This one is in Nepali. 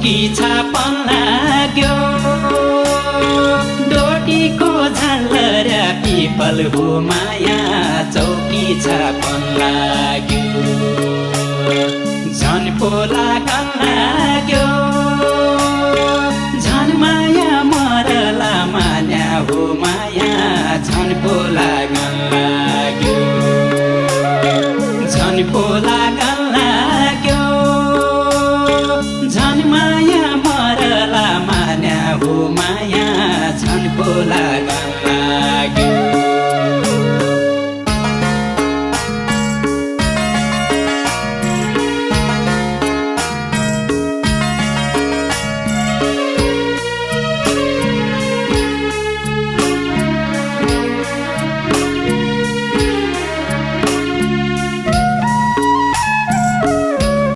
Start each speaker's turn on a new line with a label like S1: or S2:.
S1: चौकी छापन लाग्यो डोटीको झालर पिपल हो माया चौकी छापन लाग्यो झन् पो लागन